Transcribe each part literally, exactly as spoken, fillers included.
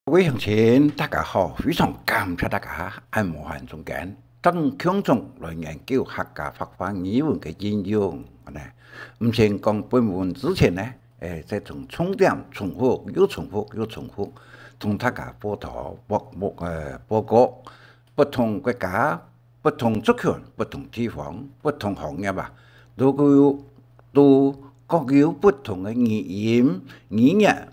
各位鄉親，大家好，非常感謝大家恁無閒中間，當共同來研究客家白話語文个應用。呢，毋先講本文之前呢，誒，再從重點重複又重複又重複，同大家報道，報，報，呃，報告，不同國家、不同族群、不同地方、不同行業啊，都有，都各有不同个語音、語言、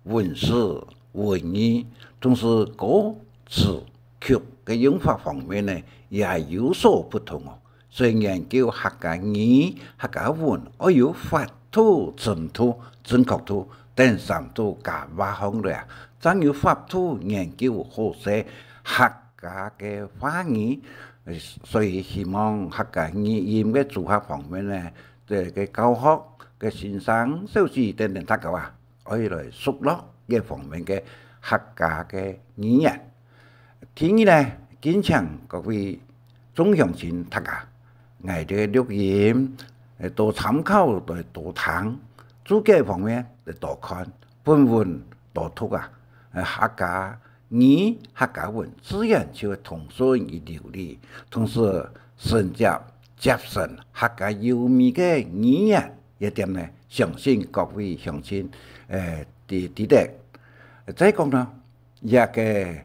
文字、文意，同時歌詞曲个用法方面呢，也有所不同哦。所以研究客家語、客家文，愛有法度、深度、準確度等三度加畫項了啊，正有法度研究好勢客家个話語。呃，所以希望客家語音个組合方面呢，這个教學个先生、小姐等等大家啊， 愛來熟絡這方面个客家个語言。第二呢，敬請各位眾鄉親大家，𠊎兜个錄音，呃，多參考來多聽，註解方面來多看，本文多讀啊，呃，客家語、客家文自然就會通順而流利，同時承接、接承客家優美个語言。 這點呢，相信各位鄉親，呃，知，知得。再講呢，這个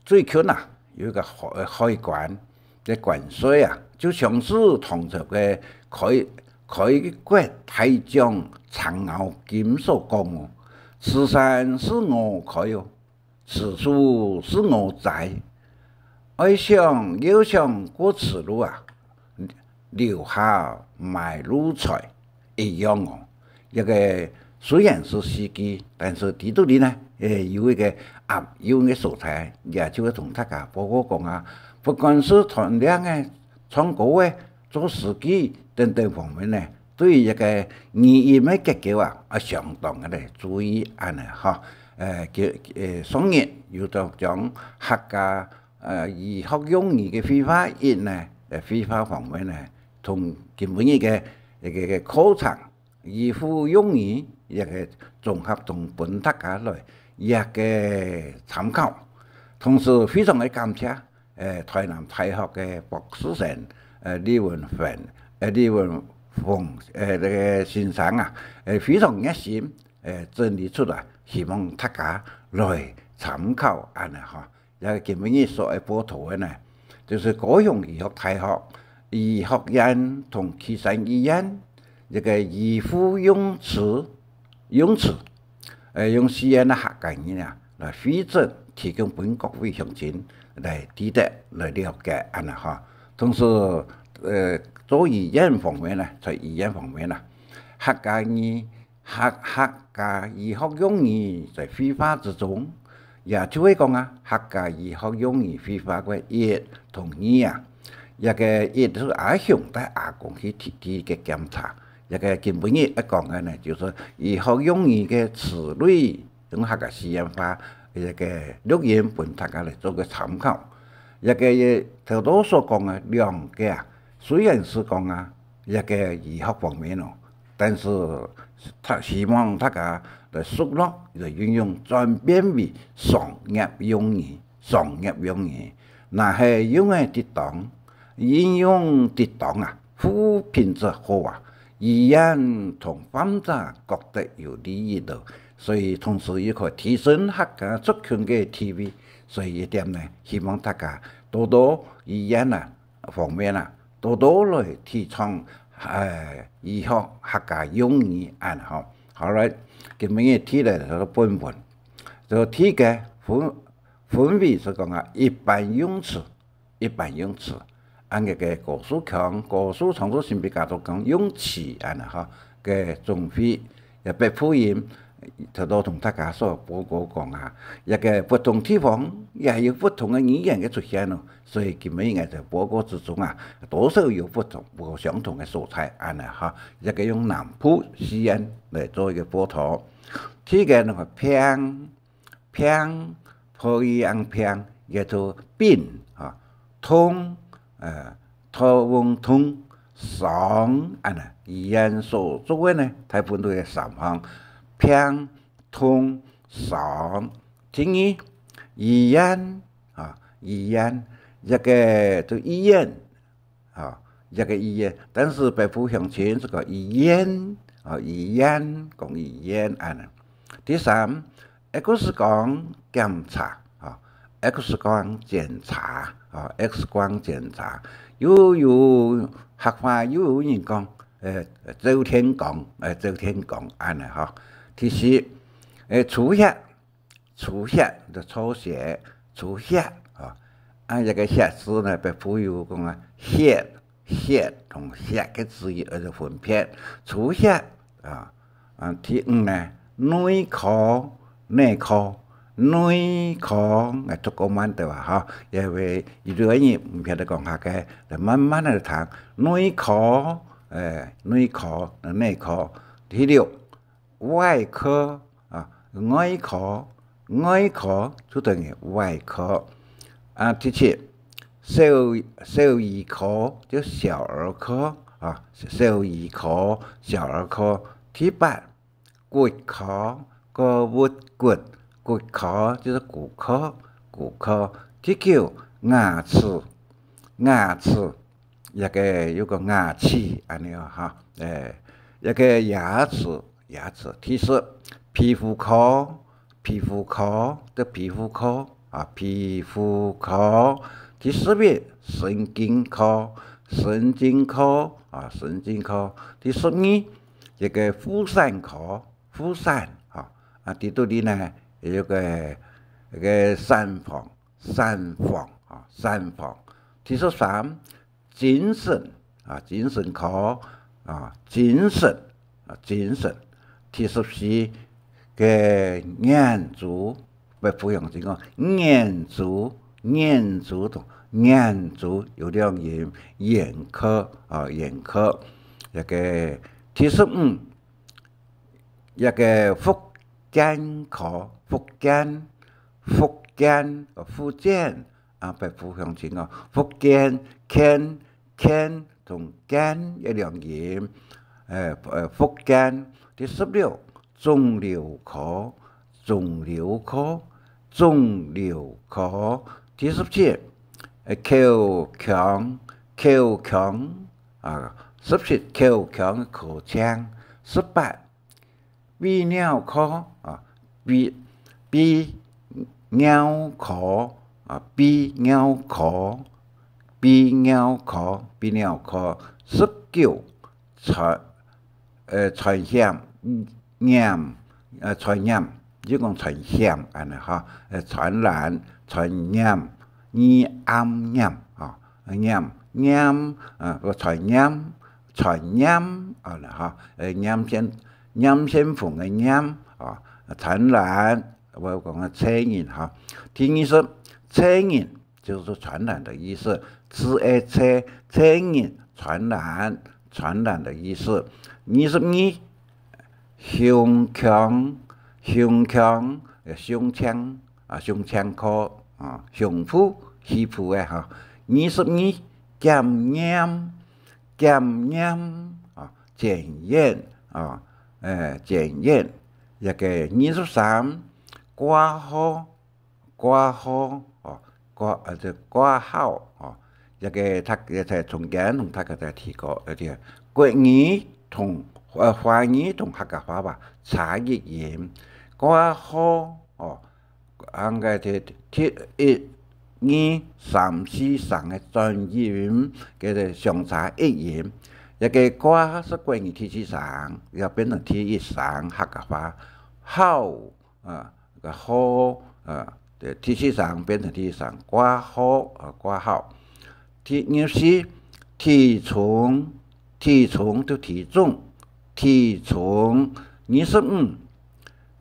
最近啊，有一个海，海關个關稅啊，就像係唐朝个開，開國大將程咬金所講哦：「此山是我開哦， 此樹是我栽，愛想要想過此路啊，留下買路財」一樣哦。這个雖然係四句，但是底肚裡呢，誒，有一个押韻个所在，也就會同大家報告講啊，不管係揣令个、唱歌个、做詩句等等方面呢， 對於這个語音个結構啊，愛相當个來注意恁呢吼。呃，佢，呃，上日有著將客家，呃，語學用語个會話一呢，呃，會話方面呢，同今晡日个，个，个課程語婦用語這个綜合同分大家來這个參考。同時非常个感謝 呃，臺南大學个博士生，呃，李文宏，呃，李文宏，呃，這个先生啊，呃，非常熱心，呃，整理出來，希望大家來參考恁呢吼。這个今晡日所愛報導个呢，就係高雄醫學大學醫學院同旗山醫院這个醫婦用詞，用詞， 呃，用四縣个客家語啊，來彙整提供分各位鄉親來知得、來了解恁呢吼。同時，呃，做語言方面呢，在語言方面啊，客家語，客，客家醫學用語在會話之中，也就係講啊，客家醫學用語會話个一同二啊，這个一係阿雄帶阿公去體，體个檢查，這个今晡日愛講个呢，就係醫學用語个詞彙， 用客家四縣話，這个錄音分大家來做个參考。這个頭到所講个兩个啊，雖然係講啊，這个醫學方面哦，但係大，希望大家來熟絡，來運用轉變為商業用語，商業用語。若係用个得當， 應用得當啊，服務品質好啊，語言同患者覺得有利益咯，所以同時又可以提升客家族群个地位。所以這點呢，希望大家多多語言啊方面啊，多多來提倡，呃，醫學客家用語恁吼。好了，今晡日第一个就係本文，就第一个分，分為係講啊，一般用詞， 一般用詞。恁呢个高樹腔、高樹、長樹、新北加州講用詞恁呢吼，个總會，也北部音，頭到同大家所報告講啊，這个不同地方也有不同个語言个出現哦。所以今晡日𠊎在報告之中啊，多少有不同、無相同个所在恁呢吼。這个用南部四縣來做一个報導。第一个呢，病， 病，破音病，也就病，啊，痛，呃，頭昏痛，傷，恁呢，語言所做个呢，大部分都係三項，病、痛、傷。第二，醫院，啊，醫院，一个就醫院，啊，一个醫院。但是北部鄉親係講醫院，啊，醫院，講醫院恁呢。第三，X光檢查，啊，X光檢查，啊，X光檢查。又有客話又有人講，呃，照電光，呃，照電光恁呢吼。第四，呃，抽血，抽血就抽血，抽血，啊，啊，這个血字呢，北部有講啊，血，血同血个字義有分別。抽血，啊，啊，第五呢，內科，內科，內科，𠊎讀過慢兜啊，吼，因為有兜人毋曉得講客个，來慢慢來讀，內科，誒，內科，內科。第六，外科，啊，外科，外科就等於外科。啊，第七，小，小兒科，就小兒科，啊，小兒科，小兒科。第八，骨科，個物骨，骨科，就係骨科，骨科。第九，牙齒，牙齒，這个有个牙齒，恁呢哦，哈，誒，這个牙齒，牙齒。第十，皮膚科，皮膚科，就皮膚科，啊，皮膚科。第十一，神經科，神經科，啊，神經科。第十二，這个婦產科，婦產，哈，啊，第十二呢，有个，一个產房，產房，啊，產房。第十三，精神，啊，精神科，啊，精神，啊，精神。第十四，个眼珠，北部鄉親講眼珠，眼珠同眼珠有兩音，眼科，啊，眼科。這个第十五，這个復健科，復健，復健，呃，復健，啊，北部鄉親哦，復健，健，健同健一兩音，呃，呃，復健。第十六，腫瘤科，腫瘤科，腫瘤科。第十七，呃，口腔，口腔，啊，十七，口腔口腔。十八，泌尿科，啊，泌，泌尿科，啊，泌尿科，泌尿科，泌尿科。十九，傳，呃，傳染，染，呃，傳染，就講傳染，恁呢哈，呃，傳染，傳染，染，染，啊，染，染，啊，傳染，傳染，啊，哈，呃，染線，染線縫个染，啊，傳染，𠊎講个傳人哈。第二十，傳人，就是傳染的意思。字个傳，傳人，傳染，傳染的意思。二十二，胸腔，胸腔，呃，胸腔，啊，胸腔科，啊，胸脯，胸脯个哈。二十二，檢驗，檢驗，啊，檢驗，啊，呃，檢驗。這个二十三，掛號，掛號，哦，掛，呃，就掛號，哦，這个讀，這个中間同大家再提過，呃，這个國語同，呃，華語同客家話吧，差一音。掛號，哦，恁个第，第一、二、三四聲个轉音，个相差一音。這个掛係國語第四聲，要變成第一聲客家話。號， 啊，个號，啊，第四聲變成第一聲，掛號，啊，掛號。第二十四，體重，體重就體重，體重。二十五，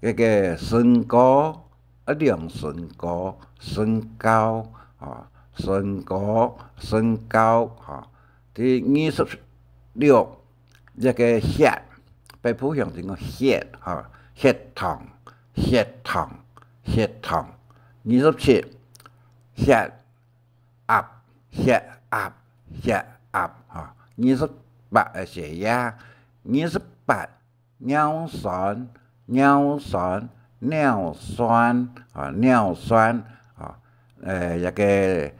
該个身高，啊，量身高，身高，啊，身高，身高，啊。第二十六，這个血，北部鄉親講血，哈，血糖， 血糖，血糖。二十七，血壓，血壓，血壓，哈。二十八，呃，血壓。二十八，尿酸，尿酸，尿酸，啊，尿酸。呃，這個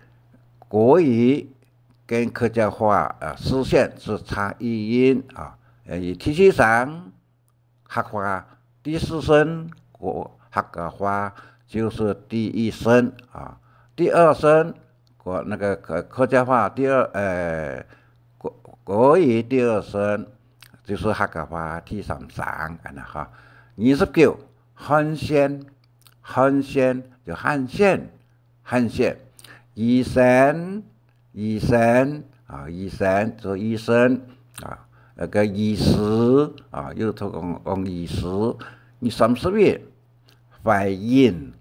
國語跟客家話，呃，實現是差異音啊。呃，第四聲，客話第四聲，國，客家話就是第一聲啊。第二聲，國，那個客，客家話第二，呃，國，國語第二聲，就是客家話第三聲，恁樣哈。二十九，漢線，漢線就漢線，漢線。醫生，醫生啊，醫生就醫生啊，那個醫師啊，又同講，講醫師。你三十一，懷孕，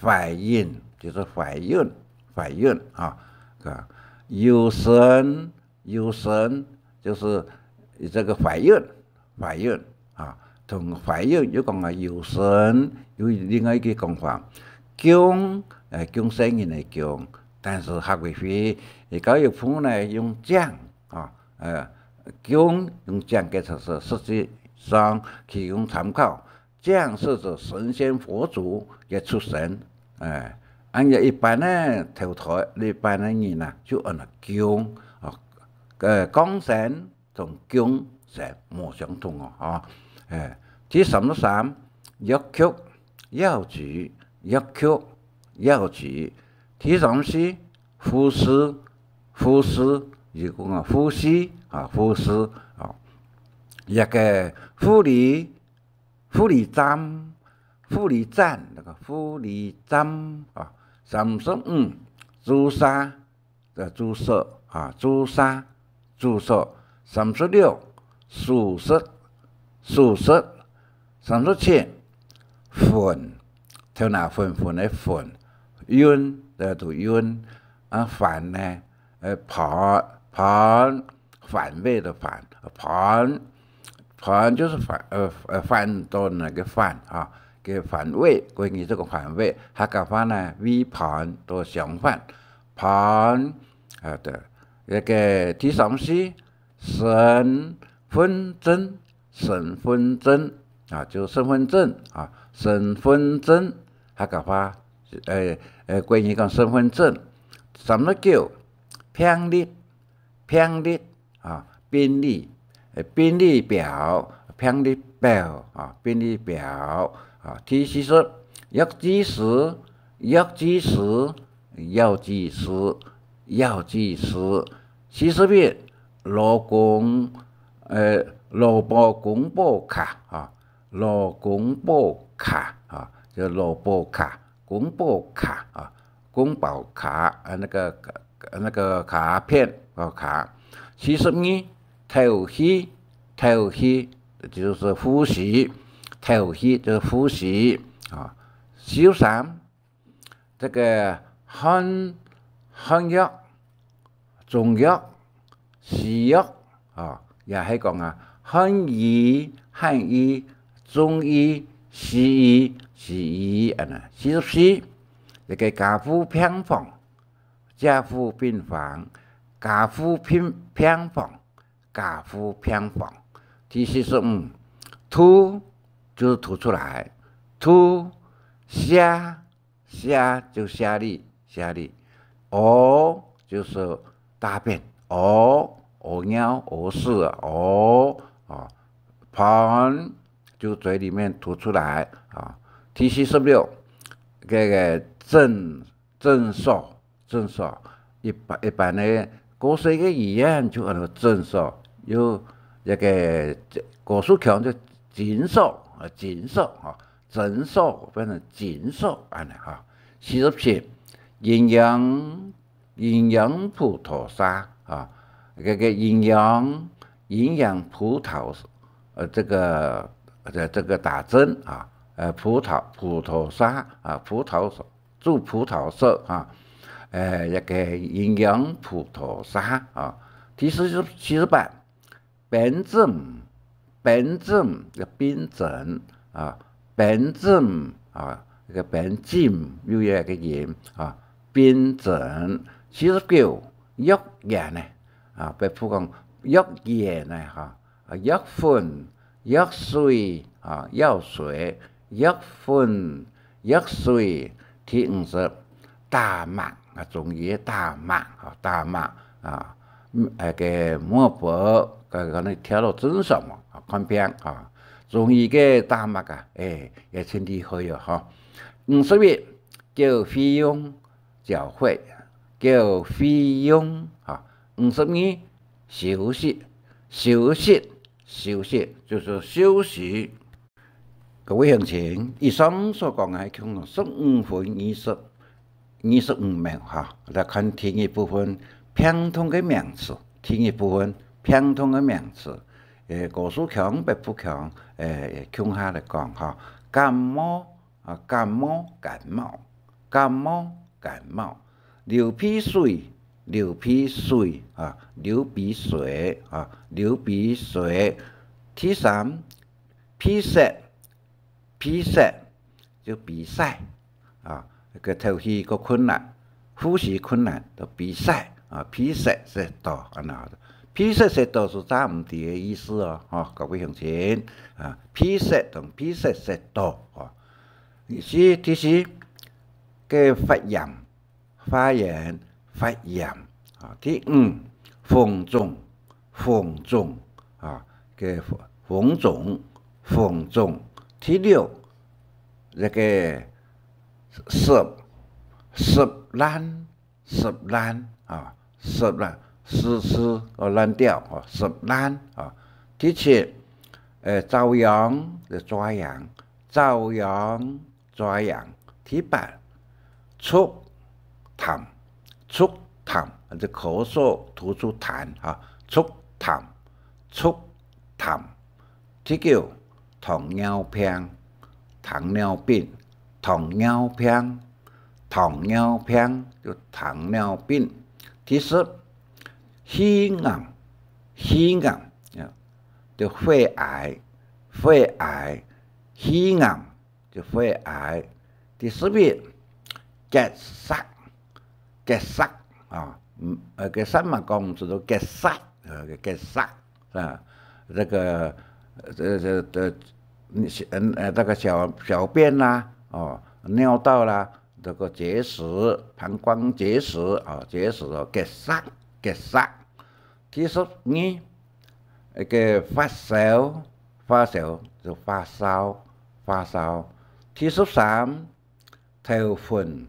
懷孕就是懷孕，懷孕啊。啊，有身，有身就是這個懷孕，懷孕啊，同懷孕又講啊有身，有另外一個講法。降，呃，降細人个降，但是客委會个教育部呢用降啊，呃，降用降个，就是實際上提供參考。降是指神仙佛祖个出身，哎，恁樣一般个投胎，一般个人啊，就安到降啊，呃，降生同降生無相同哦，哈。哎，第三十三，藥局，藥局，藥局，藥局。第三十四，護士，護士，就講啊，護士啊，護士啊。這個護理，護理站，護理站，那個護理站啊。三十五，注射，呃，注射啊，注射，注射。三十六，手術，手術。三十七，昏，頭那昏昏个昏，暈，呃，讀暈。啊，反呢，呃，反，反，反胃的反，反，反就是反，呃，呃，反到那個反啊，个反胃，關於這個反胃，客家話呢，胃反都相反，反，啊，對，那個第三十，身份證，身份證啊，就身份證啊，身份證，客家話，呃，呃，關於講身份證。三十九，病歷，病歷啊，病歷，呃，病歷表，病歷表啊，病歷表啊。第四十，藥劑師，藥劑師，藥劑師，藥劑師。四十一，勞工，呃，勞保公保卡啊，勞工保卡啊，就勞保卡，公保卡啊，公保卡，呃，那個，呃，那個卡片，哦，卡。四十二，透氣，透氣，就是呼吸，透氣就是呼吸啊。四十三，這個漢，漢藥、中藥、西藥啊，也係講啊，漢醫、漢醫、中醫、西醫、西醫，恁呢。四十四，這個加護病房，加護病房，加護病，病房，加護病房。第四十五，吐，就是吐出來，吐，瀉，瀉就瀉痢，瀉痢。屙就是大便，屙，屙尿、屙屎啊，屙啊。歕就嘴裡面吐出來啊。第四十六，這個診，診所，診所，一般，一般个過去个語言就安到診所，有一個高樹腔就診所啊，診所啊，診所變成診所恁呢哈。四十七，營養，營養普陀沙啊，這個營養，營養葡萄，呃，這個，呃，這個打針啊，呃，葡萄，普陀沙啊，葡萄，注葡萄糖啊，呃，這個營養普陀沙啊。第四十，四十八， 冰針，冰針，个冰針啊，冰針啊，這個冰針有一個音啊，冰針。四十九，藥丸呢啊，北部講藥丸呢哈，啊，藥粉、藥水啊，藥水、藥粉、藥水。第五十，打脈啊，中醫个打脈啊，打脈啊，嗯，該个脈搏，該个你跳到正常無？啊，看病啊，中醫个打脈啊，哎，也真厲害哦，吼。五十一，繳費用，繳費，繳費用啊。五十二，休息，休息，休息，就是休息。各位鄉親，以上所講个，共十五分二十，二十五秒哈，來看第一部分，病痛个名詞。第一部分，病痛个名詞。誒，高樹腔、北部腔，誒，共下來講哈。感冒啊，感冒，感冒，感冒，感冒。流鼻水，流鼻水啊，流鼻水啊，流鼻水。第三，鼻塞，鼻塞，就鼻塞啊，該透氣个困難，呼吸困難，就鼻塞啊，鼻塞塞到，恁樣。鼻塞塞到係詐毋知个意思哦，吼，各位鄉親啊，鼻塞同鼻塞塞到哦。是，第四，个發炎， 發炎，發炎啊。第五，紅腫，紅腫啊，个紅腫，紅腫。第六，這个濕，濕爛，濕爛啊，濕爛，濕濕哦，爛掉哦，濕爛啊。第七，呃，遭殃，就遭殃，遭殃， 遭殃。第八，促痰，促痰，就咳嗽、吐出痰啊，促痰，促痰。第九，糖尿病，糖尿病，糖尿病，糖尿病，就糖尿病。第十，肺癌，肺癌，啊，就肺癌，肺癌，肺癌。 就肺癌。第十一，結石，結石啊，嗯，呃，个山嘛講做做結石，呃，个結石啊，這个，呃，這，這，嗯，呃，那个小，小便啦，哦，尿道啦，這个結石，膀胱結石啊，結石哦，結石，結石。第十二，一个發燒，發燒就發燒，發燒。第十三， 头昏，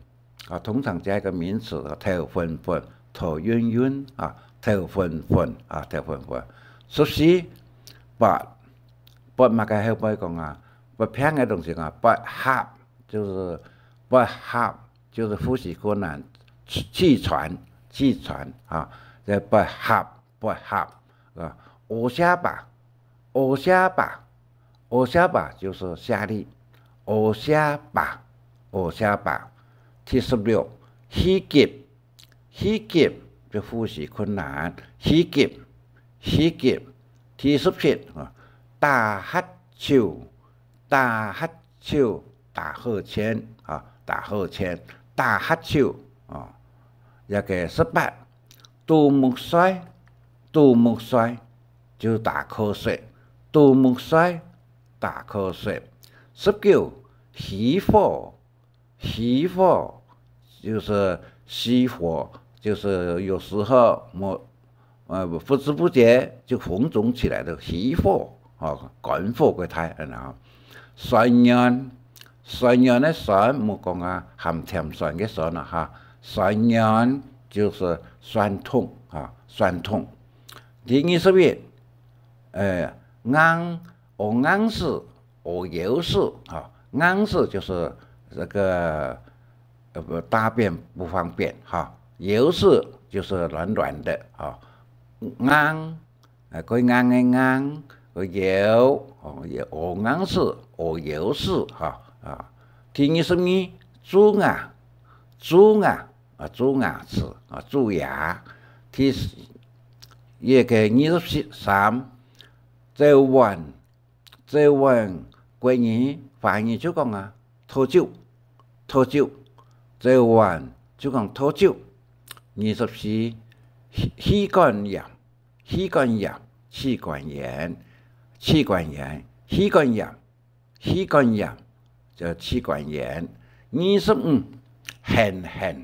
啊，通常加一个名詞，啊，头昏昏，头晕晕，啊，头昏昏，啊，头昏昏。十四，发，发嘛个后背讲啊，发病个东西啊，发合，就是发合，就是呼吸困难，气喘，气喘，啊，这发合，发合，啊，屙下巴，屙下巴，屙下巴就是下痢，屙下巴，屙下巴。第十六，气急， 气急，就呼吸困难，气急，气急。第十七，啊，打哈啾，打哈啾，打呵欠，啊，打呵欠，打哈啾，啊。一个十八，堵目睡，堵目睡，就打瞌睡，堵目睡，打瞌睡。十九，虚火， 虚火，就是虚火，就是有时候我，呃，不知不觉就红肿起来的虚火，哦，肝火个太，然后酸软，酸软的酸，莫讲啊，鹹甜酸个酸啊哈，酸软就是酸痛啊，酸痛。第二十一，呃，硬，屙硬屎， 屙枵屎，哈，硬屎就是这个，呃，大便不方便，哈，枵屎就是软软的，哈，硬，呃，个硬个硬，个枵，哦，也屙硬屎，屙枵屎，哈，啊。第二十二，蛀牙，蛀牙，啊，蛀牙齿，啊，蛀牙。第十，一个二十三，早晚， 早晚，國語、華語就講啊，討酒，討酒。早晚就講討酒。二十四，氣，氣管炎，氣管炎，氣管炎，氣管炎，氣管炎，氣管炎，就氣管炎。二十五，纖纖，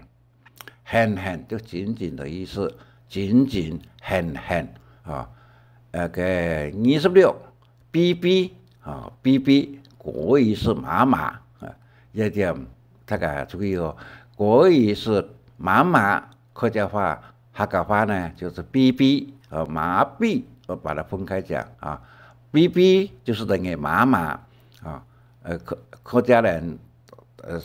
纖纖就緊緊的意思，緊緊纖纖啊。那个二十六，B B啊，B B，国语是妈妈啊，这点大家注意哦。国语是妈妈，客家话、客家话呢就是 B B 啊，麻痹，我把它分开讲啊。B B 就是等于妈妈啊。呃，客客家人呃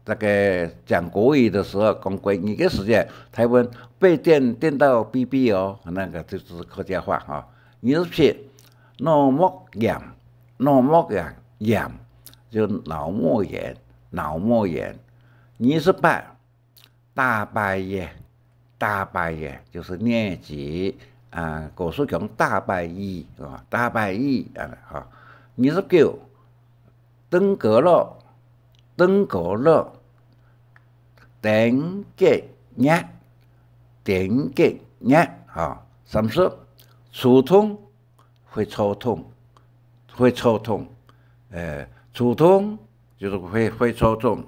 这个讲国语的时候，讲国语的时间，台湾被电电到 B B 哦，那个就是客家话哈。二十七，脑膜炎，脑膜炎，炎就脑膜炎，脑膜炎。二十八，大拜爷，大拜爷就是疟疾啊，古时讲大拜爷啊，大拜爷啊哈。二十九，登革热，登革热，登革热，登革热哈。三十，抽痛，会抽痛，会抽痛，呃，抽痛就是会会抽痛。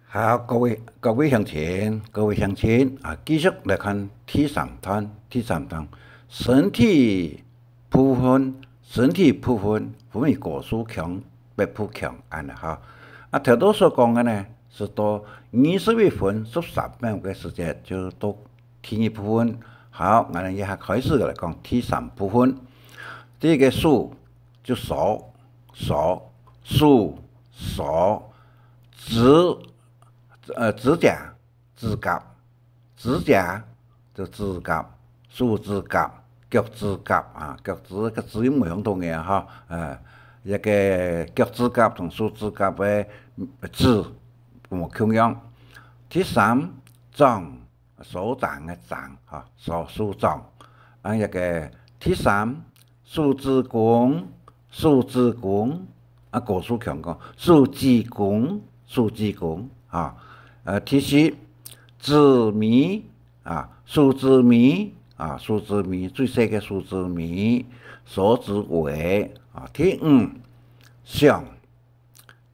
好，各位各位乡亲，各位乡亲啊，继续来看第三段，第三段，身体部分，身体部分分为古书腔、北部腔安尼哈。啊，头头所讲个呢，是到二十一分十三秒个时间，就到第二部分。好，俺们一下开始来讲第三部分。第一个手就手，手，手，手，指，呃，指甲，指甲，指甲就指甲，手指甲，脚趾甲啊，脚趾个趾音无相同个哈，呃，一个脚趾甲同手指甲个指无共样。第三，掌，手掌个掌哈，手手掌。啊，一个第三，手指公，手指公，啊，古书腔讲，手指公，手指公啊。呃，第四，指尾啊，手指尾啊，手指尾，最细个手指尾，手指尾啊。第五，想，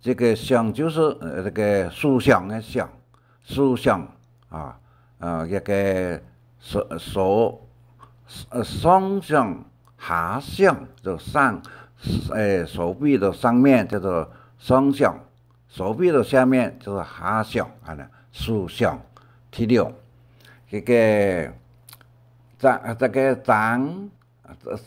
这个想就是呃那个思想个想，思想啊，呃，一个手手呃上想下想，就上，呃，手臂的上面叫做上想，手臂的下面就是下想，啊，思想。第六，这个掌，这个掌，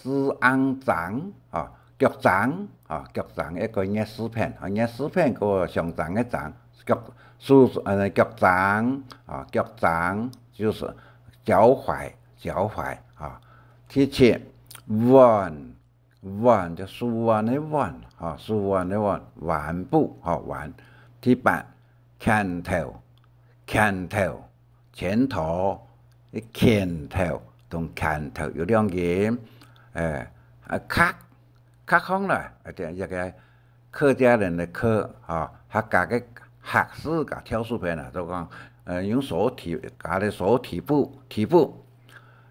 是硬掌啊，脚掌啊，脚掌一个月字片啊，月字片个上掌个掌，脚，手，呃，脚掌啊，脚掌就是脚踝，脚踝啊。第七，腕，腕就手腕个腕啊，手腕个腕，腕部啊，腕。第八，拳头，拳头，拳头，拳头同拳头有两音。哎，啊，卡，卡空了，啊，这一个客家人的客啊，客家个客字个挑手片啊，就讲，呃，用手提，家己手提步，提步，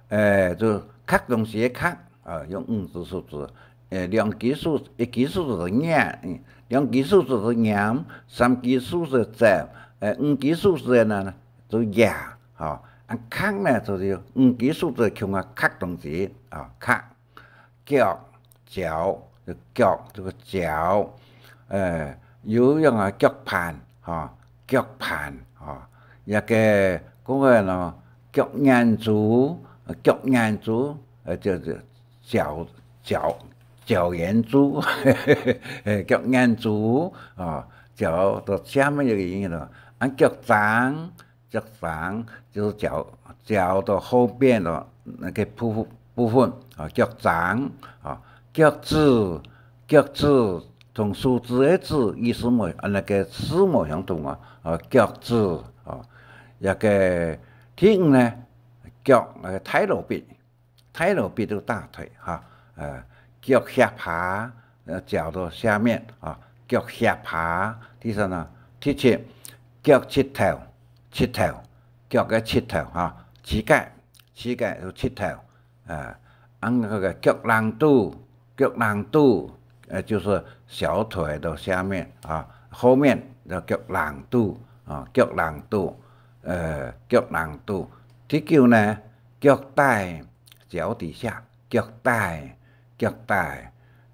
呃，就卡东西个卡，啊，用五只手指，呃，两只手，一只手指是捻，嗯，两只手指是捻，三只手指是指，呃，五只手指呢，就压，吼，啊，卡呢，就是五只手指共下卡东西，啊，卡。 脚，脚，就脚，这个脚，呃，有用啊，脚盤，吼，脚盘，吼，也个，讲个喏，脚眼珠，脚眼珠，呃，就，就脚，脚，脚眼珠，呃，脚眼珠，啊，脚到下面一个音了，啊，脚掌， 脚掌，就是脚，脚的后边的那个部，部分，啊，脚掌，啊，脚趾，脚趾同手指个指意思无，啊，那个字无相同啊，啊，脚趾，啊，那个第五呢，脚，那个大罗臂， 大罗臂就大腿哈，呃，脚下巴，呃，脚的下面啊，脚下巴。第三呢，第七，脚膝头，膝头，脚个膝头哈，膝盖，膝盖有膝头，啊，啊，那个脚冷肚，脚冷肚，呃，就是小腿的下面啊，后面的脚冷肚啊，脚冷肚。呃，腳囊肚。第九呢，腳底，腳底下，腳底，腳底，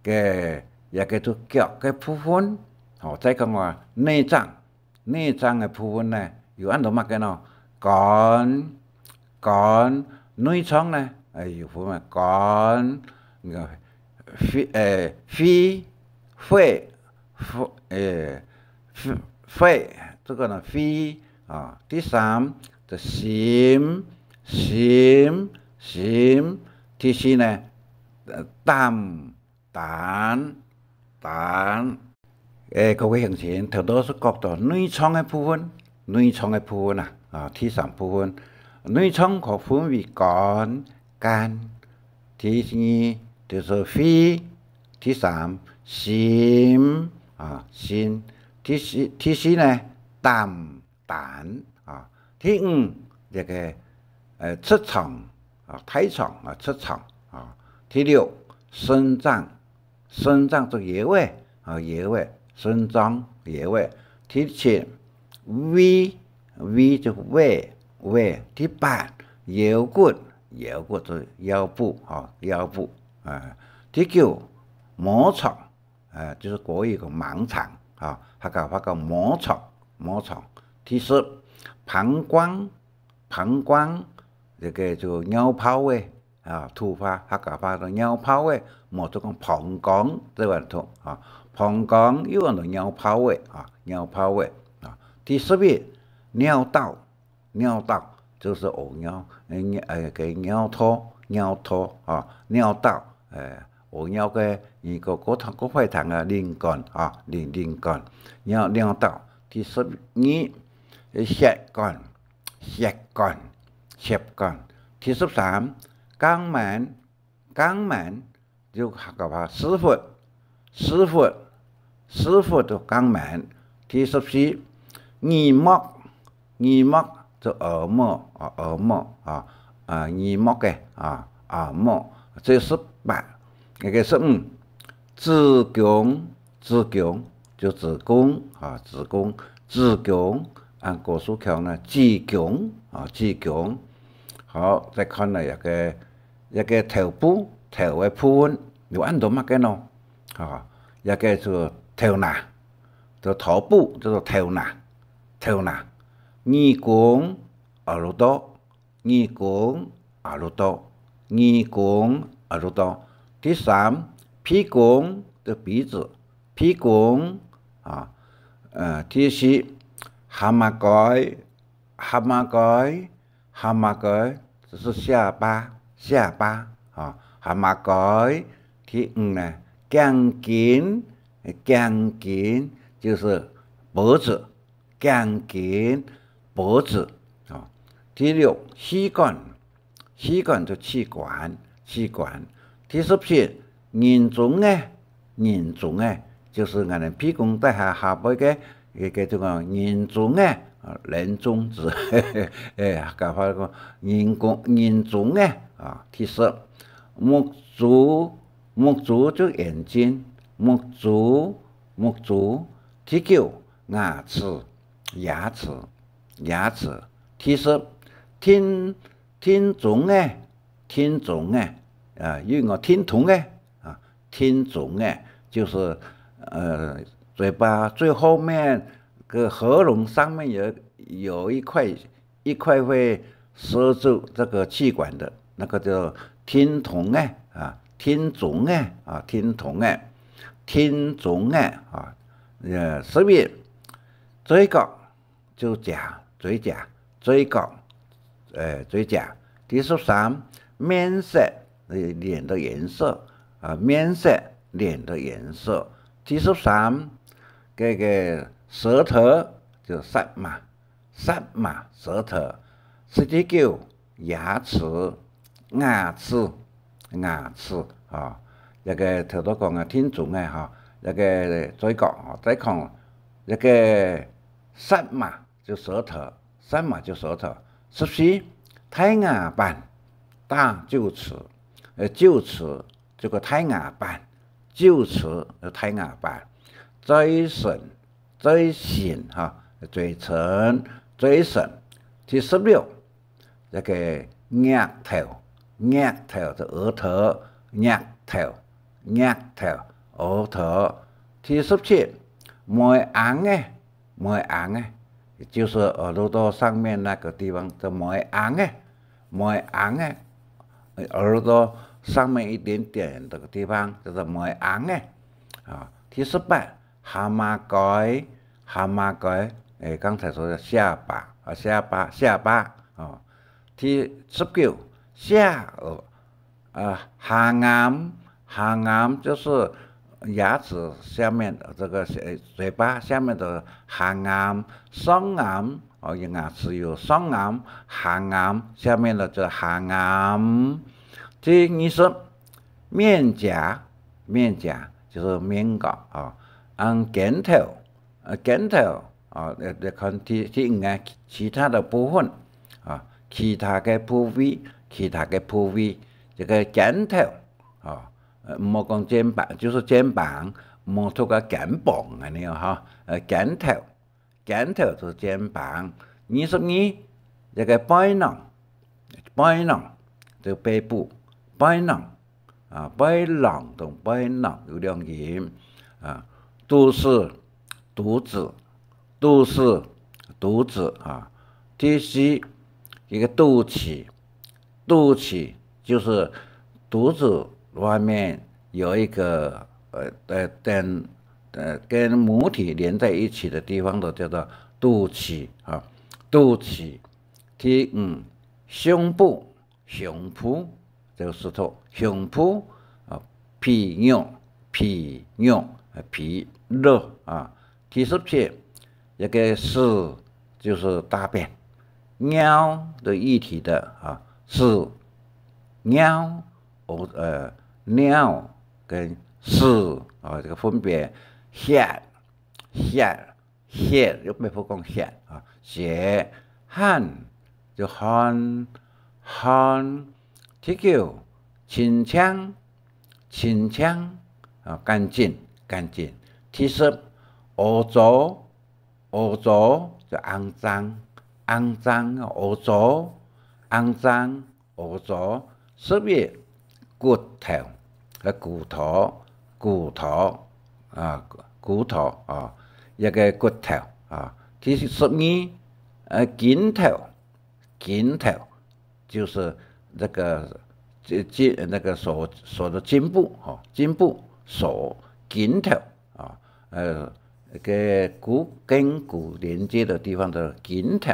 个，也叫做腳个部分。吼，再講啊，內臟，內臟个部分呢，有恁多麼个呢？肝，肝，內臟呢，哎，有分啊，肝，个，肺，呃，肺，肺，肺，呃，肺，肺，这个呢，肺啊。第三，就心，心，心。第四呢，呃，胆，胆，胆。诶，各位乡亲，頭到係講到內臟个部分，內臟个部分啊，啊，第三部分，內臟可分為肝、肝，第二就係肺，第三心啊，心，第四，第四呢，胆，胆啊，第五，這个，呃，直腸啊，大腸啊，直腸啊，第六，腎臟，腎臟就腰仔啊，腰仔，腎臟，腰仔。第七，胃，胃就胃，胃。第八，腰骨，腰骨就腰部啊，腰部啊。第九，盲腸，呃，就是國語講盲腸啊，客家話講盲腸，盲腸。第十，膀胱，膀胱，這个就尿泡仔啊，土話、客家話講尿泡仔，無就講膀胱，這樣讀啊。膀胱又安到尿泡仔啊，尿泡仔啊。第十一，尿道，尿道就是屙尿，呃，呃，个尿道，尿道啊，尿道，呃，屙尿个，你个个个排堂啊，淋管啊，淋，淋管，尿，尿道。第十二，呃，血管，血管，血管。第十三，肛門， 肛門，就客家話屎朏，屎朏，屎朏就肛門。第十四，耳膜，耳膜就耳膜啊，耳膜啊，啊，耳膜个啊，耳膜。第十八，該个十五，子宮，子宮就子宮啊，子宮，子宮，啊，高樹腔呢，子宮啊，子宮。好，再看了一个 一个頭部，頭个部分有恁多麼个呢？啊，一个就頭那，就頭部，叫做頭那，頭那。耳公，耳朵，耳公，耳朵，耳公，耳朵。第三，鼻公，就鼻子，鼻公啊。呃，第四，蛤蟆蓋，蛤蟆蓋， 蛤蟆蓋，就是下巴，下巴啊，蛤蟆蓋。第五呢，頸根，頸根就是脖子，頸根，脖子啊。第六，氣管，氣管就器官，器官。第十七，人中个， 人中个，就係𠊎等鼻公底下下背个，个，个就講人中个，啊，人中指，誒，客家話講人公，人中个，啊，第十，目珠，目珠就眼睛，目珠，目珠。第九，牙齒，牙齒，牙齒。第十，聽，聽中个，聽中个，啊，又講聽筒个，啊， 聽筒仔，就是，呃，嘴巴最後面个喉嚨上面有，有一塊，一塊會塞住這個氣管的，那個叫聽筒仔啊，聽筒仔啊，聽筒仔，聽筒仔啊，呃，十一，嘴角， 嘴角，嘴角，嘴角，呃，嘴角。第十三，面色，呃，臉的顏色，啊，面色，臉的顏色。第十三，這個舌頭，就舌嫲，舌嫲，舌頭。十九，牙齒，牙齒，牙齒，啊，這個頭頭講个聽筒仔哈，這個嘴角，啊，再講這個舌嫲， 就舌頭，舌嫲就舌頭。十四，大牙板，大臼齒，呃，臼齒，這個大牙板，臼齒，呃，大牙板。嘴唇，嘴唇，哈，嘴唇，嘴唇。第十六，這个額頭，額頭就額頭，額頭，額頭，額頭。第十七，尾罌仔，尾罌仔，就是耳朵上面那個地方的尾罌仔，尾罌仔，耳朵上面一點點的地方叫做尾罌仔。啊，第十八， 下巴蓋，下巴蓋，誒，剛才說的下巴，啊，下巴，下巴，哦。第十九，下頜，啊，下頷，下頷就是牙齒下面的這個，呃，嘴巴下面的下頷，上頷，哦，牙齒有上頷、下頷，下面的就是下頷。第二十，面頰，面頰就是面頰啊，嗯，肩頭， 呃，肩頭，啊，呃，呃，看第，第五个其他的部分，啊，其他个部位，其他个部位，這个肩頭，啊，呃，毋好講肩膀，就是肩膀，毋好讀个肩膀恁樣哈，呃，肩頭，肩頭就是肩膀。二十二，這个背囊， 背囊，就背部，背囊，啊，背囊同背囊有兩音，啊，肚屎，肚子，肚屎，肚子，啊。第四，一个肚臍，肚臍就是肚子外面有一个，呃，呃，跟，呃，跟母体连在一起的地方都叫做肚臍，啊，肚臍。第五，胸部， 胸部，這个石頭，胸部，啊，皮肉，皮肉，啊，皮肉，啊。第十七，一个屎，就是大便，尿的液體的，啊，屎，尿，哦，呃，尿跟屎，啊，這个分別，血，血， 血，又毋好講血啊，血，汗，就汗，汗，第九，清淨，清淨，啊，乾淨，乾淨。第十，屙糟，屙糟，就骯髒，骯髒，屙糟，骯髒， 屙糟。十一，骨頭，呃，骨頭，骨頭，啊，骨頭，啊，一个骨頭，啊。第十二，呃，筋頭，筋頭，就是那个，筋，筋，那个手，手的筋部，吼，筋部，手，筋头，啊，呃，那个骨跟骨连接的地方的筋头。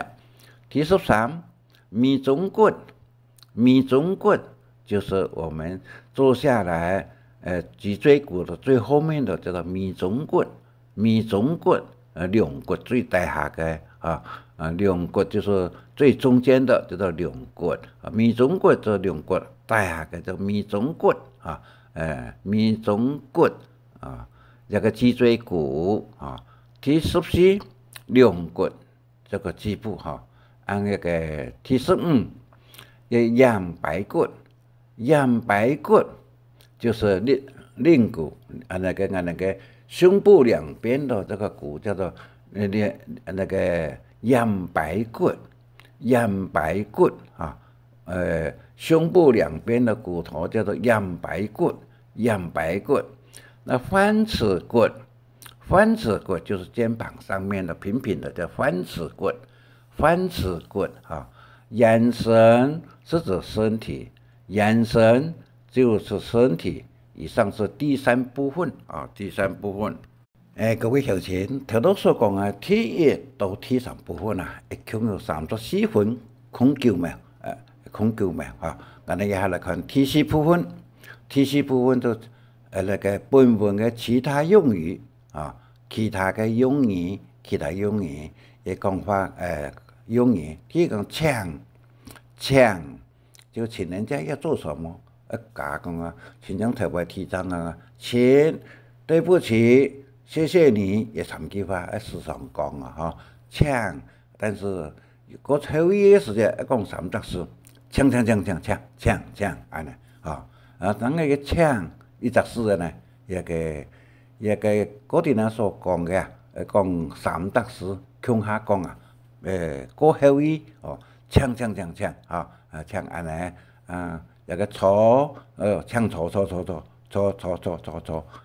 第十三，尾中骨， 尾中骨就是我們坐下來，呃，脊椎骨的最後面的叫做尾中骨，尾中骨，呃，龍骨最底下个，啊，啊，龍骨就是最中間的，叫做龍骨，啊，尾中骨就龍骨底下个叫尾中骨，啊，呃，尾中骨，啊，這个脊椎骨，啊，第十四，龍骨， 這个支部吼，恁樣个第十五，个腰背骨，腰背骨就是肋，肋骨，啊，那个，啊，那个胸部兩邊的這个骨叫做，呃，那个腰背骨，腰背骨啊，呃，胸部兩邊的骨頭叫做腰背骨，腰背骨。那飯匙骨， 飯匙骨就是肩膀上面的平平的，叫飯匙骨，飯匙骨啊。圓身是指身體，圓身就是身體。以上是第三部分啊，第三部分。誒，各位鄉親，頭頭所講个第一到第三部分啊，一共有三十四分空九秒，呃，空九秒啊。𠊎等這下來看第四部分，第四部分就，呃，那个本文个其他用語 啊，其他个用語，其他用語，个講法，呃，用語，譬如講請，請，就請人家要做什麼，呃，假講啊，親像頭擺提倡啊，請，對不起，謝謝你，這三句話，呃，時常講啊，吼，請，但是 過後一个時節，愛講三隻字，請，請，請，恁樣，吼。啊，當然个請一隻字个呢，這个，這个古典人所講个啊，愛講三隻字，共下講啊，誒，過後一，哦，請，請，請，請，啊，啊，請恁呢，啊，這个坐，呃，請坐，坐，坐，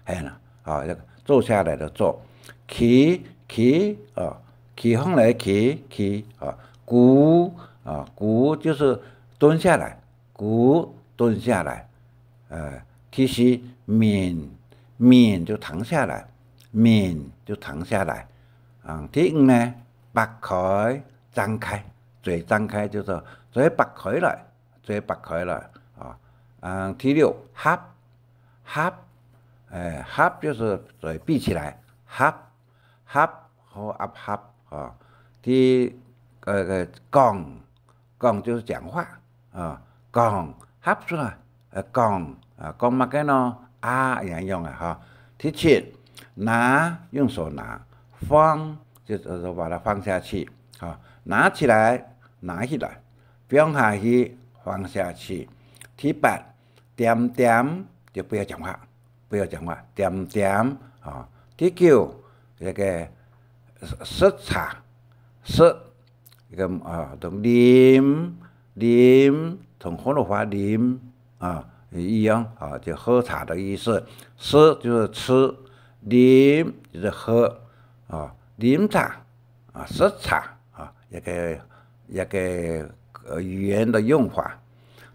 係啦，啊，這个坐下來的坐，企，企，啊，企䟘來企，企，啊，跍，啊，跍就是蹲下來，跍，蹲下來，呃，第四，眠，眠就躺下來，眠就躺下來，啊，第五呢，擘開，張開，嘴張開就是嘴擘開來，嘴擘開來，啊，啊，第六，合，合，誒，合就是嘴閉起來，合，合，好，合，合，啊，第，呃，呃，講，講就是講話，啊，講，合出來，呃，講，啊，講麼个呢？啊，一樣啊，哈。第七，拿，用手拿，放，就是把它放下去，啊，拿起來，拿起來，放下去，放下去。第八，恬恬，就不要講話，不要講話，恬恬，啊。第九，這个，食茶，食， 一个，啊，同啉，啉，同河洛話啉，啊，一樣，啊，就喝茶的意思。食就是吃，啉就是喝，啊，啉茶，啊，食茶，啊，一个，一个，呃，語言的用法。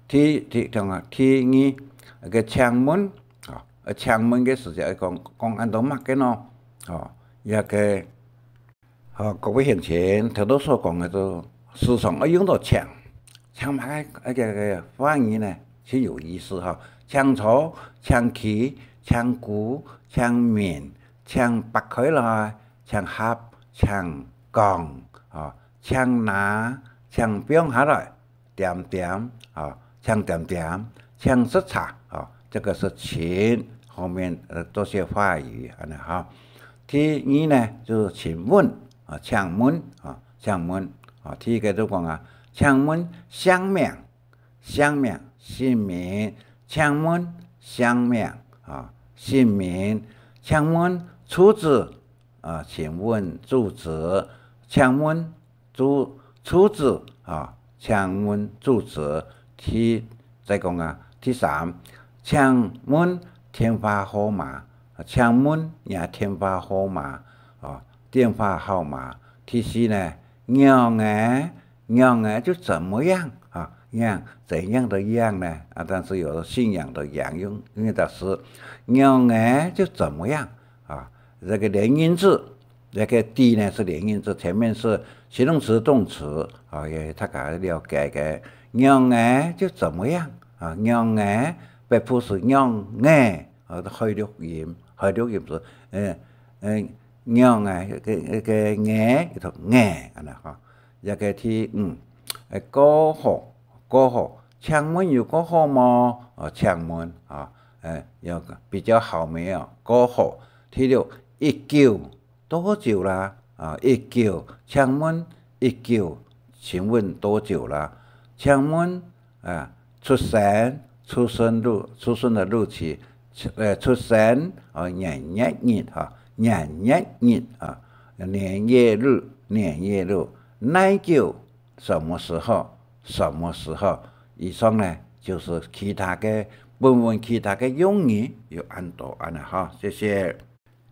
第，第，第二，第二，一个請問，啊，呃，請問个時節，講，講恁多麼个呢？哦，一个 好，各位鄉親，頭頭所講个，就時常愛用到請，請麼个，該个，該个話語呢，盡有意思哈。請坐，請企，請跍，請眠，請擘開來，請合，請講，啊，請拿，請放下來， 恬恬，啊，請恬恬，請食茶，啊，這个是請，後面，呃，多些話語，恁呢哈。第二呢，就係請問，啊，請問，啊，請問，啊，第一个就講啊，請問姓名，姓名，姓名，請問姓名，啊，姓名，請問住址， 啊，請問住址，請問住，住址，啊，請問住址。第，再講啊，第三，請問電話號碼，啊，請問若電話號碼，啊，電話號碼。第四呢，仰仔， 仰仔就怎麼樣啊，仰，怎樣的樣呢？啊，但是有信仰的仰，用，用的是，仰仔就怎麼樣啊。這个連音字，這个的呢是連音字，前面是形容詞、动词啊，也大家了解个。仰仔就怎麼樣啊，仰仔，北部是仰仔，啊，海陸音，海陸音是，嗯，嗯，仰仔，个，个，个，仔，一讀，仔，恁呢哈。 這个第五，誒，過好，過好，請問有過好無？哦，請問，啊，誒，有比較好沒有？過好。第六，已久，多久啦？啊，已久，請問已久，請問多久啦？請問，啊，出生，出生日，出生的日期，出，呃，出生，哦，年月日，哈，年月日，啊，年月日，年月日，哪久， 什麼時候，什麼時候。以上呢，就係其他个，本文其他个用語有恁多恁呢哈，謝謝。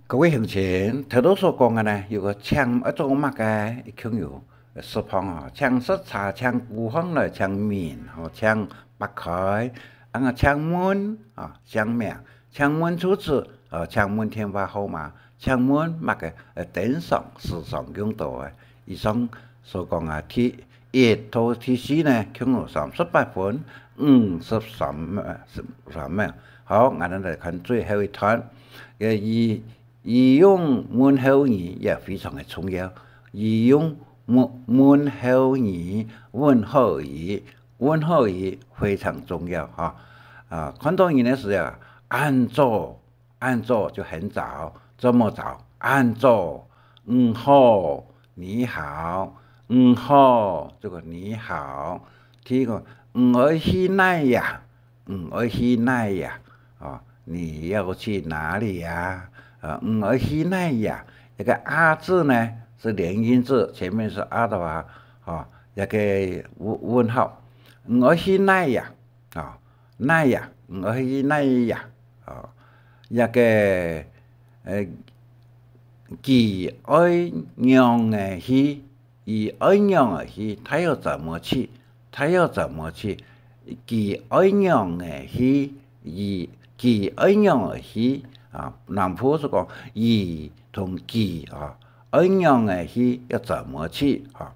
各位鄉親，頭頭所講个呢，有个請，愛做麼个，一共有十項啊，請食茶，請跍䟘來，請眠，吼，請擘開，啊，請問，啊，姓名，請問住址，啊，請問電話號碼，請問麼个，呃，等等，時常用到个。 以上所講啊，第一到第四呢，共有三十八分，五十三秒，三秒。好，𠊎等來看最後一段。呃，語，語用問候語也非常个重要。語用問，問候語，問候語，問候語非常重要哈。啊，看到人个時候啊，恁早， 恁早就很早，這麼早，恁早，你好，你好，你好，這个你好。第一个，你愛去哪呀？你愛去哪呀？哦，你要去哪裡呀？啊，你愛去哪呀？這个啊字呢，是連音字，前面是啊的話，吼，一個問，問號。你愛去哪呀？吼，哪呀？你愛去哪呀？吼，一個，呃，佢愛仰仔去，佢愛仰仔去，他要怎麼去？他要怎麼去？佢愛仰仔去，佢，佢愛仰仔去啊？南部係講佢同佢啊，愛仰仔去，要怎麼去啊？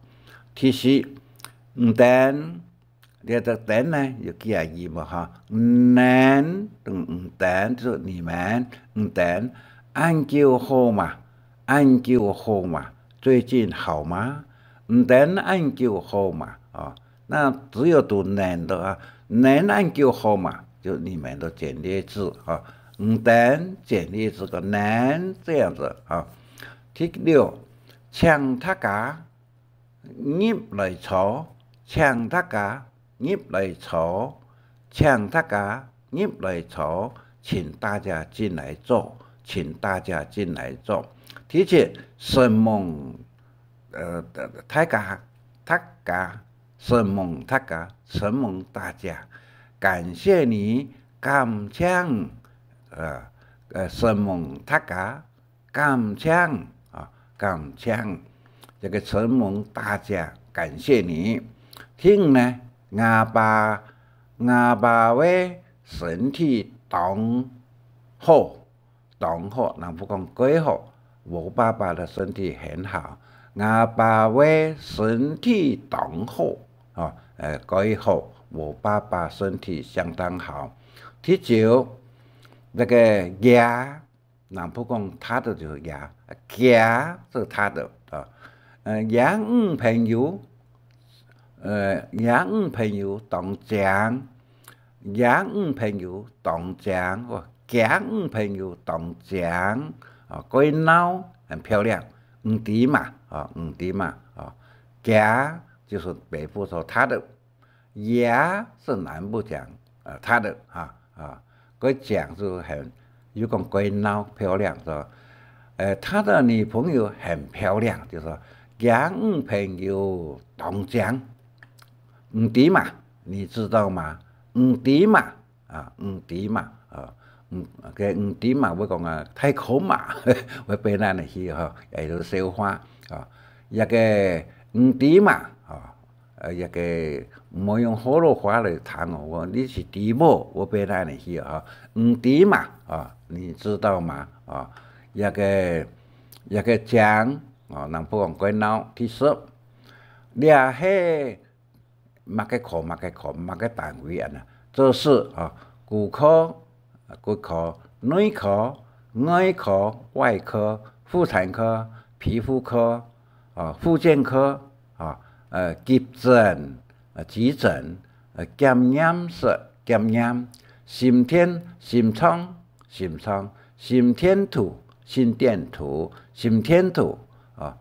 第四，毋等，這個等呢，有幾下字無哈？毋等，嗯，毋等，就係你們，毋等，恁久好嗎？恁久好嗎？最近好嗎？毋等恁久好嗎？哦，那只有讀能的話，能恁久好嗎？就你們的簡略字啊，毋等簡略字个能這樣子啊。第六，請大家入來坐，請大家入來坐，請大家入來坐，請大家進來坐，請大家進來坐。第七，承蒙，呃，大家，大家，承蒙大家，承蒙大家，感謝你，感謝，呃，呃，承蒙大家，感謝，啊，感謝，這個承蒙大家，感謝你。第五呢，吾爸，吾爸个身體當好，當好，南部講蓋好，我爸爸的身體很好，吾爸个身體當好，哦，呃，蓋好，我爸爸身體相當好。第九，那個爺，南部講他的就爺，爺是他的，啊，呃，爺女朋友，呃，爺女朋友當靚，爺女朋友當靚，哦，佢女朋友當靚，啊，蓋鬧，很漂亮，毋知嘛，啊，毋知嘛，啊，佢就是北部說他的，爺是南部講，呃，他的，啊，啊，蓋靚是很，又講蓋鬧，漂亮，是吧？呃，他的女朋友很漂亮，就說，佢女朋友當靚。毋知嘛，你知道嗎？毋知嘛，啊，毋知嘛，啊，毋，該毋知嘛，會講啊，太空嘛，會變恁樣去吼，也就是笑話，啊，一個毋知嘛，啊，呃，一個毋好用學老話來談哦，我，你是知無？會變恁樣去吼，毋知嘛，啊，你知道嗎？啊，一個，一個靚，啊，南部講蓋鬧，第十，這係 麼个科，麼个科，麼个單位恁樣。這是啊，骨科，啊，骨科、內科、外科、外科、婦產科、皮膚科，啊，復健科，啊，呃，急診，呃，急診，呃，檢驗室，檢驗，心電，心臟， 心臟，心電圖，心電圖，心電圖，啊，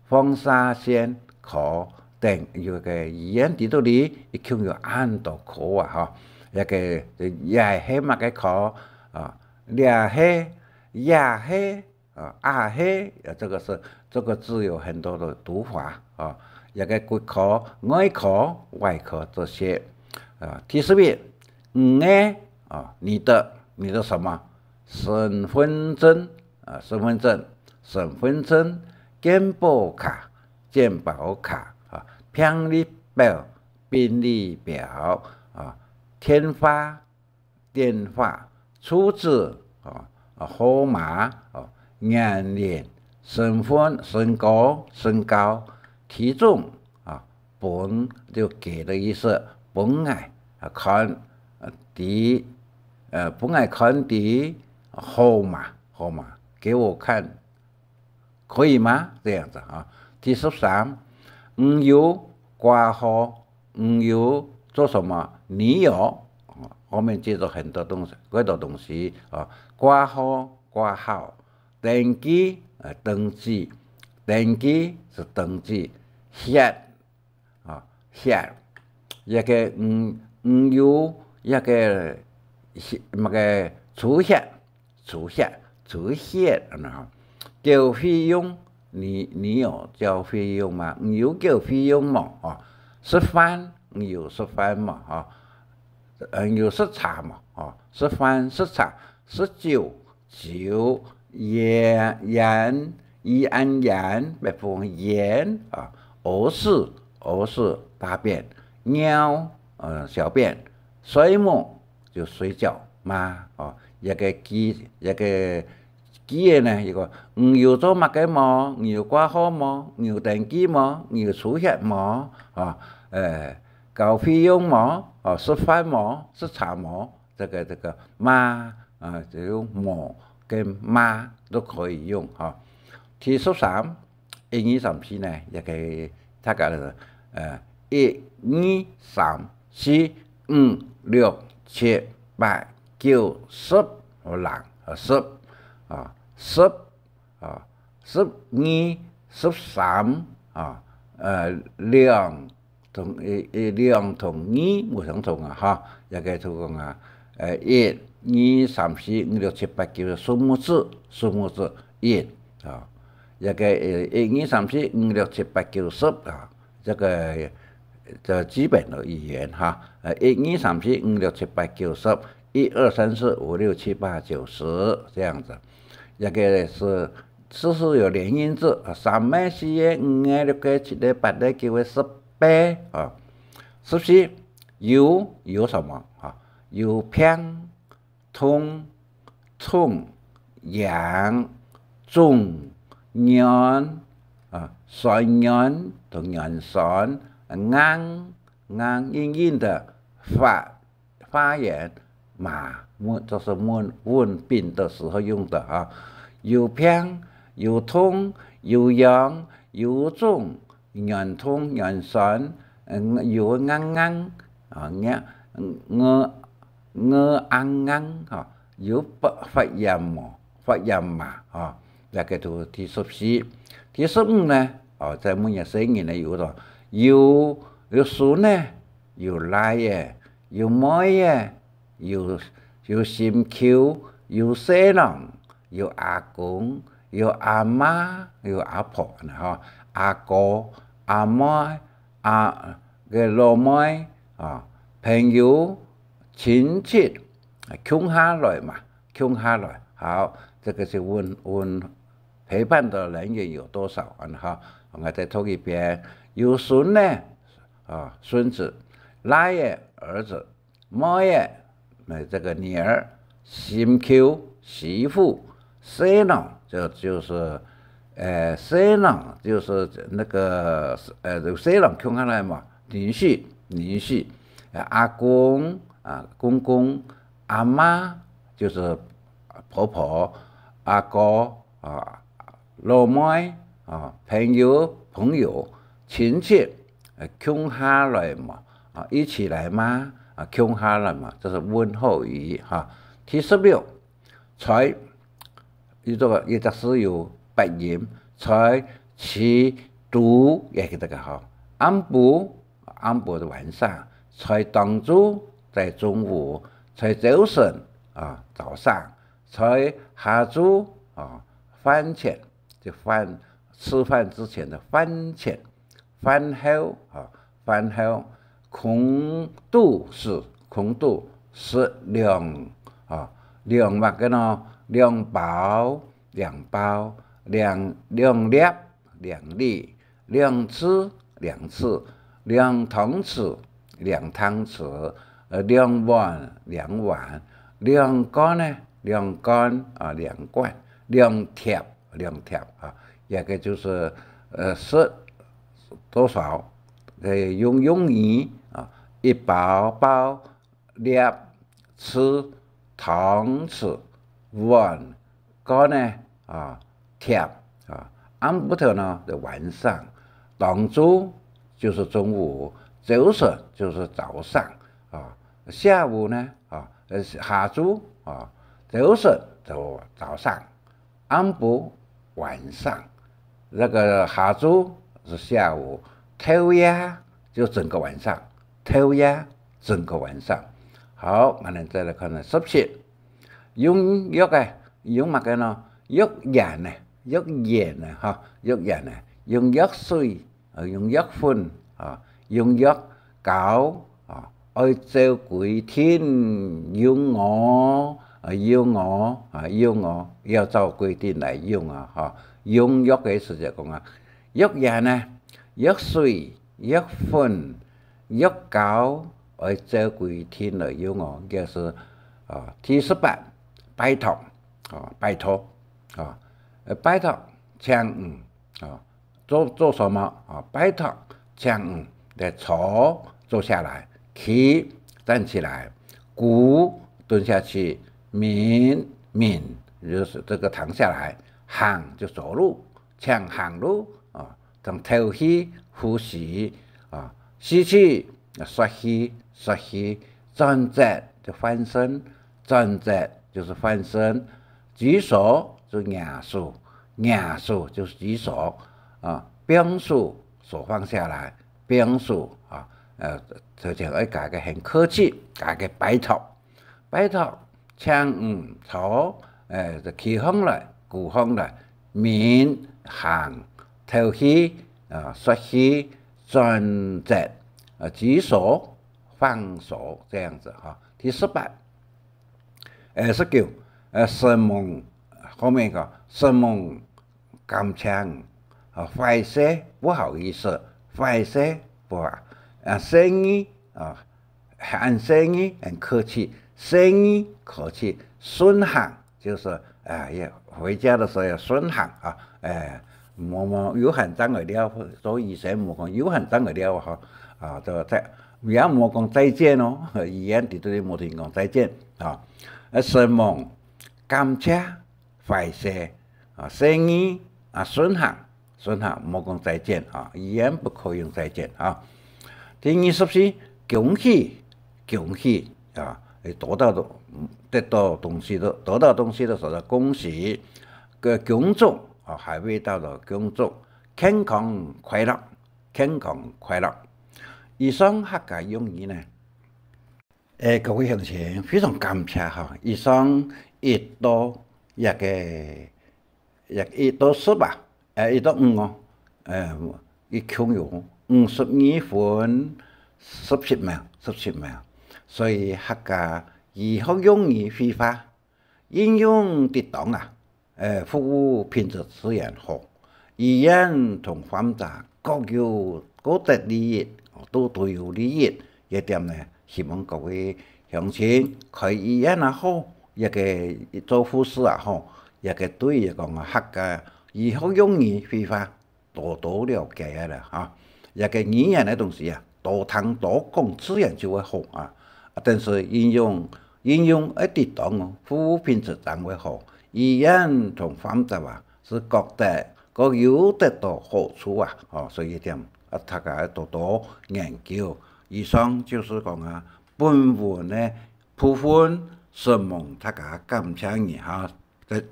放射線科等，有个醫院裡肚裡，一共有恁多科啊，吼。這個，這係麼个科？啊，這係，這係，啊，啊係，啊，這個是，這個字有很多的讀法啊。這個骨科、外科、外科這些，啊，第十一，你个，啊，你的，你的什麼？ 身份證，啊，身份證，身份證，健保卡，健保卡，啊，病歷表，病歷表，啊，電話，電話，住址，啊，啊，號碼，啊，年齡，身份，身高，身高，體重，啊， 本就給的意思，分𠊎，啊，看，啊，知，呃，分𠊎看知，好嗎？好嗎？給我看，可以嗎？這樣子啊。第十三，你有掛號，你有做什麼？你有，啊，後面接著很多東西，很多東西啊。掛號，掛號，登記，呃，登記，登記是登記，血， 啊，血，這個，嗯，嗯，有這個血，麼个出血，出血，出血，恁樣吼。繳費用，你，你有繳費用嗎？你有繳費用無？哦，食飯，你有食飯無？哦，呃，你有食茶無？哦，食飯，食茶，食酒，酒，煙，煙，一罌煙，北方煙，啊，屙屎，屙屎，大便，尿，呃，小便，睡目，就睡覺嘛，哦，這个句，這个句仔呢，佢講，你有做麼个無？你有掛號無？你有登記無？你有出血無？哦，呃，交費用無？哦，食飯無？食茶無？這个，這个嘛，啊，就用無跟嘛都可以用哈。第十三，一二三四呢，也可以大家的，呃，一二三四五六七八九十，好啦，呃，十，啊，十，啊，十二、十三，啊，呃，兩同，一，一，兩同二無相同啊，哈，也可以就講啊，呃，一二三四五六七八九十，數目字，数目字一，啊，也可以，呃，一二三四五六七八九十，啊，這个，这基本的语言哈，呃，一二三四五六七八九十，一二三四五六七八九十这样子，这个是，是，是有连音字，啊，三个、四个、五个、六个、七个、八个、九个、十个，啊，十四，有，有什么？啊，有病、痛、重、癢、肿、軟，啊，酸軟同軟酸，硬、硬、硬硬的，发，发炎，麻，问，就是问，问病的时候用的啊。有病、有痛、有痒、有肿、软痛、软酸，嗯，有硬硬，啊，硬，嗯，硬，硬硬硬，哈，有发，发炎无？发炎嘛，哈，这个就第十四。第十五呢，哦，在问个声音呢，有个，有，有孙呢，有倈仔，有妹仔，有，有心臼，有婿郎，有阿公，有阿嬤，有阿婆，吼，阿哥、阿妹、阿，个老妹，啊，朋友、亲戚，啊，共下来嘛，共下来。好，这个是问，问陪伴的人员有多少，啊，哈，我再读一遍。有孙呢，啊，孙子，倈仔，儿子，妹仔，呃，这个女儿，心臼，媳妇，婿郎，就，就是，呃，婿郎，就是那个，呃，有婿郎共下来嘛，女婿，女婿，呃，阿公，啊，公公，阿嬤，就是婆婆，阿哥，啊，老妹，啊，朋友，朋友，亲戚，呃，共下来嘛，啊，一起来吗？啊，共下来嘛，这是问候语哈。第十六，在，这个，这个字有八音，在，其，都，也给这个哈。暗晡，暗晡的晚上，在当晝，在中午，在朝晨，啊，早上，在下晝，啊，饭前，就饭，吃饭之前的饭前，饭后，啊，饭后，空肚食，空肚食两，啊，两么个呢？两包，两包，两，两粒，两粒，两匙，两匙，两汤匙，两汤匙，呃，两碗，两碗，两罐呢，两罐，啊，两罐，两碟，两碟，啊，这个就是，呃，食多少，呃，用，用语，啊，一包包，粒、匙、汤匙、碗、罐呢，啊，碟，啊，暗晡头呢，就晚上，当晝就是中午，朝晨就是早上，啊，下午呢，啊，呃，下晝，啊，朝晨就早上，暗晡，晚上，那个下晝是下午，头夜就整个晚上，头夜整个晚上。好，我们再来看呢，十七，用药个，用么个呢？药引呢，藥丸啊，吼，藥丸啊，用藥水，啊，用藥粉，啊，用藥膏，啊，愛照規定用哦，啊，用哦，啊，用哦，要照規定來用啊，吼。用藥个時節講啊，藥丸啊，藥水、藥粉、藥膏，愛照規定來用哦。這是，啊，第十八，拜託，啊，拜託，啊，呃，拜託，請你，啊，做，做什麼？啊，拜託，請你來坐，坐下來，企，站起來，跍，蹲下去，眠，眠，就是這個躺下來，行，就走路，請行路，啊，正敨氣，呼吸，啊，吸氣，啊，說氣，說氣，轉折，就翻身，轉折，就是翻身，舉手，就擎手， 擎手就是舉手，啊，放手，手放下來，放手，啊，呃，頭前愛加个很客氣，加个拜託，拜託，請你坐，呃，就企䟘來，跍䟘來，眠，行，敨氣，啊，說氣，轉折，啊，舉手，放手，這樣子哈。第十八， 呃，十九，呃，承蒙，後面一個，承蒙，感謝，啊，壞勢，不好意思，壞勢，不好，啊，細義，啊，很細義，很客氣，細義，客氣，順行，就是，啊，也回家的時候要順行啊，哎，莫，莫，有閒正來尞，做醫生莫講有閒正來尞哈，啊，這個再，也莫講再見哦，醫院裡肚無同你講再見啊，啊，承蒙， 感謝，壞勢，啊，細義，啊，順行，順行，莫講再見啊，語言不可以用再見啊。第二十四，恭喜，恭喜啊，得到的，得到東西的，得到東西的時候恭喜，个恭祝啊，還未到的恭祝，健康快樂，健康快樂。以上客家用語呢， 誒，各位鄉親，非常感謝哈！以上一到一个，一，一到十啊，誒，一到五哦，誒，一共有五十二分十七秒，十七秒。所以客家醫學用語會話，應用得當啊！ 誒，服務品質自然好。醫院同患者各有各得利益，都，都有利益。這點呢，希望各位鄉親開醫院也好，這个做護士也好，這个對於講客家醫學用語會話， 多多了解啊啦，哈。這个語言个東西啊，多聽多講，自然就會好啊。啊，但是應用，應用愛得當哦，服務品質正會好。醫院同患者啊，係各得，各有得到好處啊，吼，所以這點啊，大家愛多多研究。以上就係講啊，本文个部分，承蒙大家，感謝你哈。 接，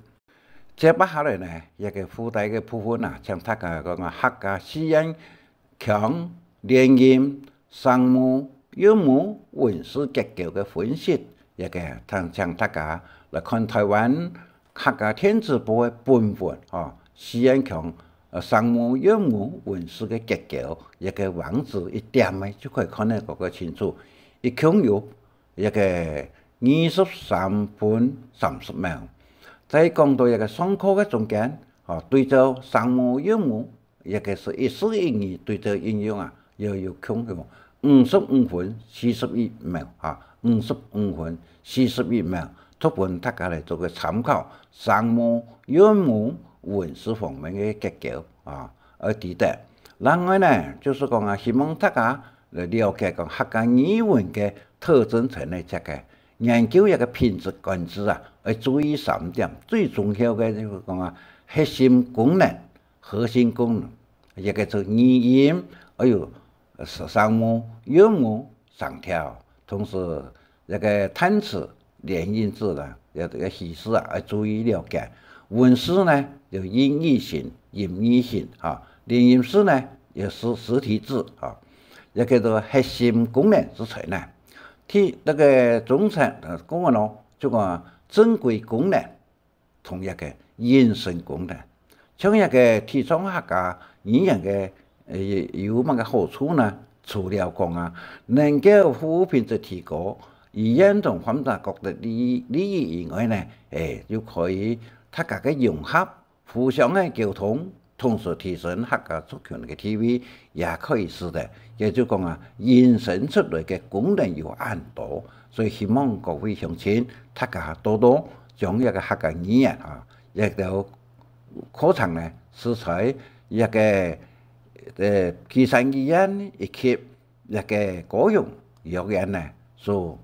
接下來呢，這个附帶个部分啊，請大家講啊，客家四縣腔連音、聲母、韻母、韻詞結構个分析，這个，請，請大家來看臺灣客家電子報个本文，吼，四縣腔，呃，聲母、韻母、韻詞个結構，這个網址一點仔就可以看得到个清楚。一共有 這个二十三分三十秒。再講到這个上課个中間，吼，對照聲母、韻母，這个係一字一語對照應用啊，又有共有五十五分四十一秒，哈，五十五分四十一秒，讀分大家來做个參考。聲母、韻母、韻詞方面个結構啊，愛知得。另外呢，就係講啊，希望大家來了解講客家語文个特徵層个這个 研究這个品質管制啊，愛注意三點，最重要个就係講啊，核心功能、核心功能，這个係語音，還有聲母、韻母、聲調，同時這个單詞、連音字啦，這个句式啊，愛注意了解。韻詞呢，有音義性、音義性，哈，連音字呢，有實，實體字，哈。這个係核心功能之在呢。 第，這个中層，呃，講个咯，就講正規功能同這个引申功能。像這个提倡客家語言个，呃，有麼个好處呢？除了講啊，能夠服務品質提高，語言同患者各得利益，利益以外呢，誒，又可以大家个融合，互相个溝通，同時提升客家族群个地位，也可以使得，也就講啊，引申出來个功能有恁多。所以希望各位鄉親，大家多多將這个客家語言啊，這个課程呢，係在這个，呃，旗山醫院以及這个高雄醫學院呢，所，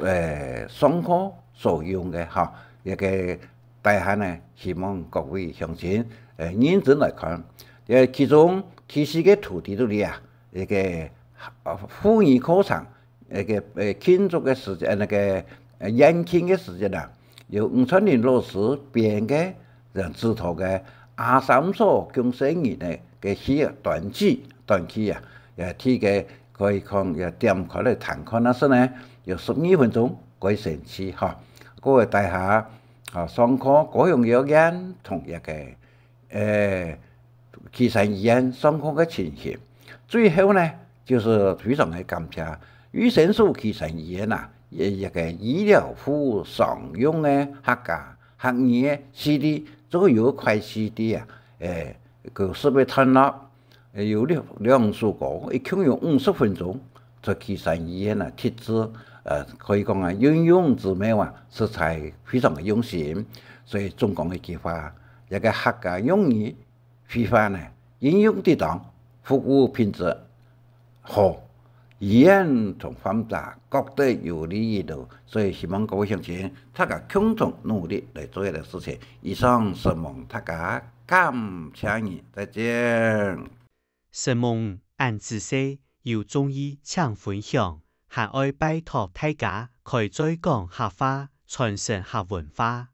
呃，上課所用个哈，這个大家呢，希望各位鄉親，呃，認真來看。呃，其中第四个圖在這裡啊，這个，呃，婦女課程， 該个，呃，慶祝个時節，呃，該个，呃，延慶个時節啊，由吳川林老師編个，呃，指導个阿三嫂降細人个，个戲啊，短劇，短劇啊，呃，第一个可以講，呃，點開來聽看，但是呢，有十二分鐘，過生趣哈。各位大家，啊，上課，高雄醫學院同這个 呃，旗山醫院上課个情形。最後呢，就係非常个感謝衛生所旗山醫院啊，一，一个醫療服務常用个客家，客語个C D，做有一塊C D啊，誒，个設備段落，呃，有兩，兩首歌，一共有五十分鐘，在旗山醫院啊，特製，呃，可以講啊，運用之妙啊，實在非常个用心。所以總講一句話，這个客家用語 會話呢，應用得當，服務品質好，醫院同患者各得有利益咯。所以希望各位鄉親，大家共同努力來做這个事情。以上承蒙大家，感謝你，再見。承蒙恁仔細，有中意請分享，還愛拜託大家開嘴講客話，傳承客文化。